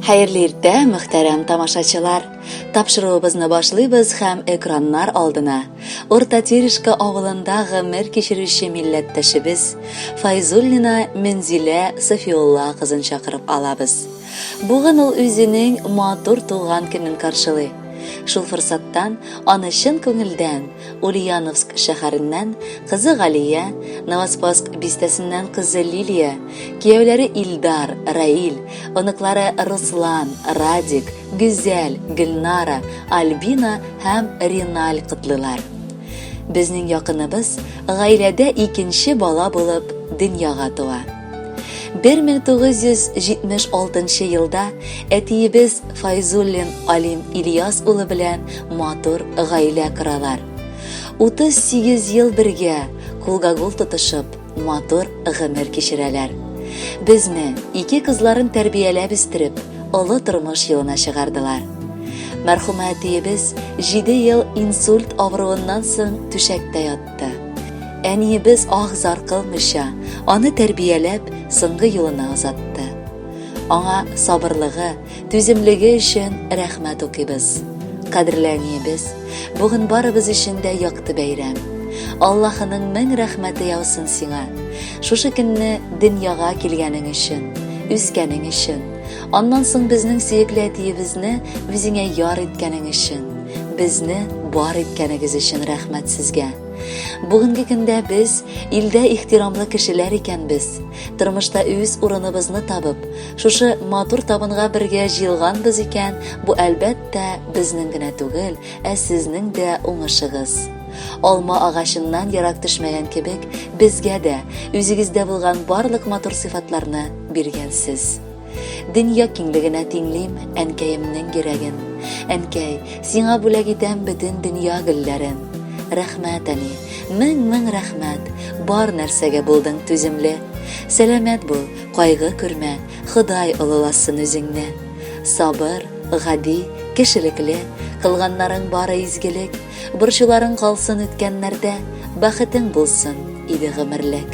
Хәерле иртә, мөхтәрәм тамашачылар! Тапшыруыбызны башлыйбыз һәм экраннар алдына Урта Терешка авылында гомер кичерүче милләттәшебез Файзуллина Мензилә Софиулла кызын чакырып алабыз. Бүген ул үзенең матур туган көнен каршылый. Шул форсаттан аны чын күңелдән Ульяновск шәһәреннән кызы Галия, Новоспасск бистәсеннән кызы Лилия, кияүләре Илдар, Раил, оныклары Руслан, Радик, Гүзәл, Гөлнара, Альбина һәм Риналь котлыйлар. Безнең якыныбыз гаиләдә икенче бала булып дөньяга туа. 1976 елда әтиебез Файзуллин Алим Ильяс улы белән матур гаилә коралар. 38 ел бергә кулга-кул тотышып, матур гомер кичерәләр. Безне, ике кызларын тәрбияләп үстереп, олы тормыш юлына чыгардылар. Мәрхүмә әтиебез 7 ел инсульт авыруыннан соң түшәктә ятты. Әниебез ах-зар кылмыйча, аны тәрбияләп, соңгы юлына озатты. Аңа сабырлыгы, түземлеге өчен рәхмәт укыйбыз. Кадерле әниебез, бүген барыбыз өчен дә якты бәйрәм. Аллаһының мең рәхмәте яусын сиңа. Шушы көнне дөньяга килгәнең өчен, үскәнең өчен, аннан соң безнең сөекле әтиебезне үзеңә яр иткәнең өчен, безне бар иткәнегез өчен рәхмәт сезгә. Бүгенге көндә без илдә ихтирамлы кешеләр икәнбез. Тормышта үз урыныбызны табып, шушы матур табынга бергә җыелганбыз икән, бу әлбәттә безнең генә түгел, ә сезнең дә уңышыгыз. Алма агачыннан ерак төшмәгән кебек, безгә дә үзегездә булган барлык матур сыйфатларны биргәнсез. Дөнья киңлегенә тиңлим әнкәемнең йөрәген. Әнкәй, сиңа бүләк итәм бөтен дөнья гөлләрен. Рәхмәт, әни, мең-мең рәхмәт, бар нәрсәгә булдың түземле. Сәламәт бул, кайгы күрмә, Ходай олыласын үзеңне. Сабыр, гади, кешелекле, кылганнарың бары изгелек. Борчуларың калсын үткәннәрдә, бәхетең булсын иде гомерлек.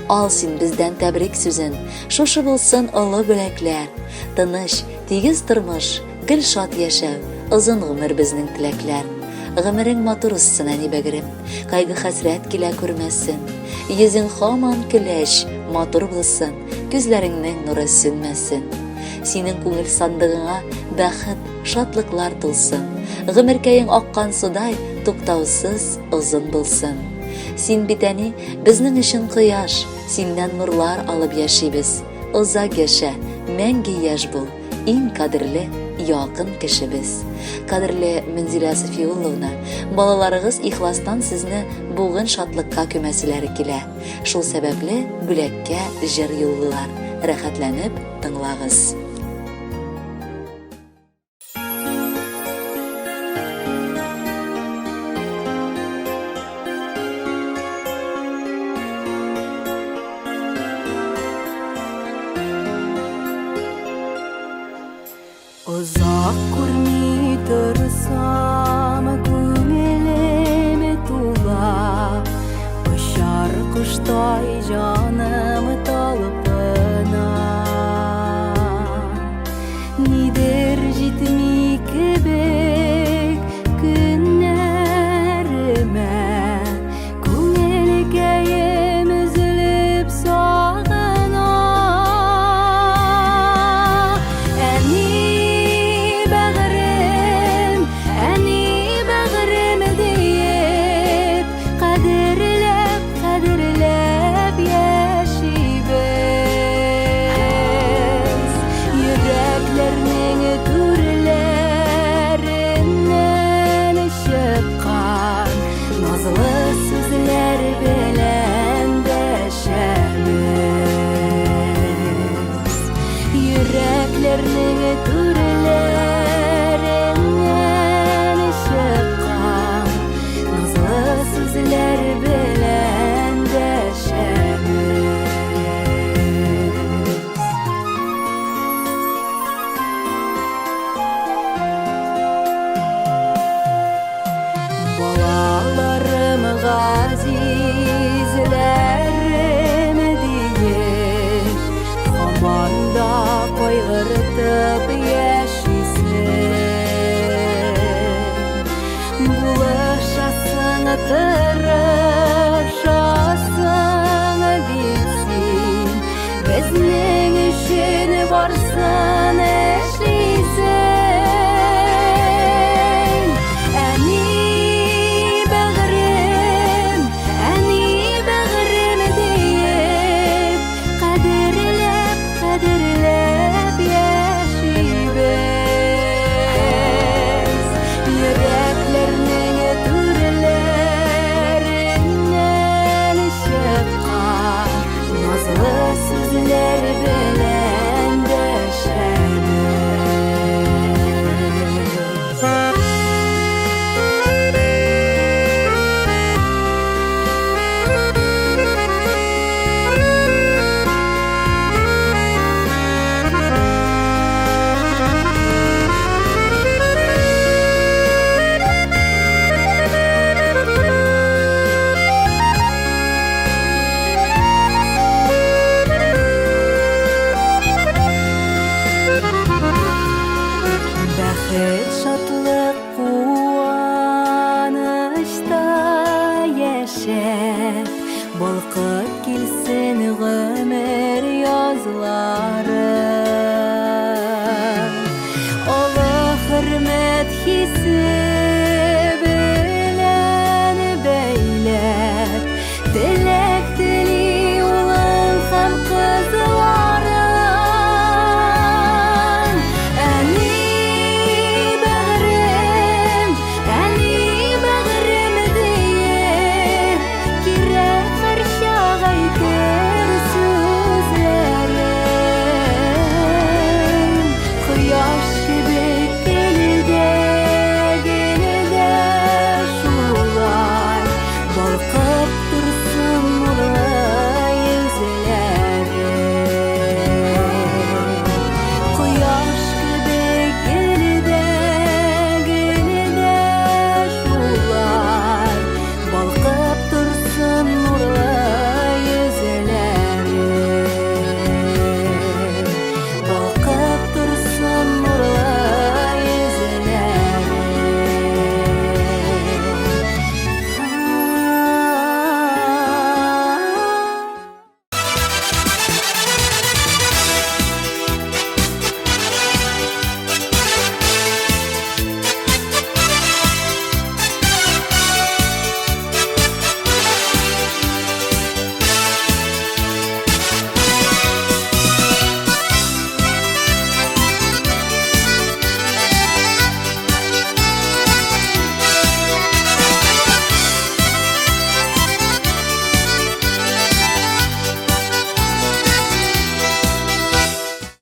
Ал син бездән тәбрик сүзен, шушы булсын олы бүләкләр. Тыныч, тигез тормыш, гел шат яшәү, озын гомер безнең теләкләр. Гомерең матур узсын, әни бәгырем, кайгы-хәсрәт килә күрмәсен. Йөзең һаман көләч, матур булсын, күзләреңнең нуры сүнмәсен. Синең күңел сандыгыңа бәхет, шатлыклар тулсын. Гомеркәең аккан судай, туктаусыз озын булсын. Син бит, әни, безнең өчен кояш, синнән нурлар алып яшибез. Озак яшә, мәңге яшь бул, иң кадерле, якын кешебез. Кадерле Мөнзилә Софиулловна, балаларыгыз ихластан сезне бүген шатлыкка күмәселәре килә. Шул сәбәпле бүләккә җыр юллыйлар. Рәхәтләнеп тыңлагыз. Озак күрми торсам, күңелем тула, Очар коштай җаным талпына. Бәхет, шатлык, куанычта яшәп, балкып килсен гомер язлары. Олы хөрмәт хисе.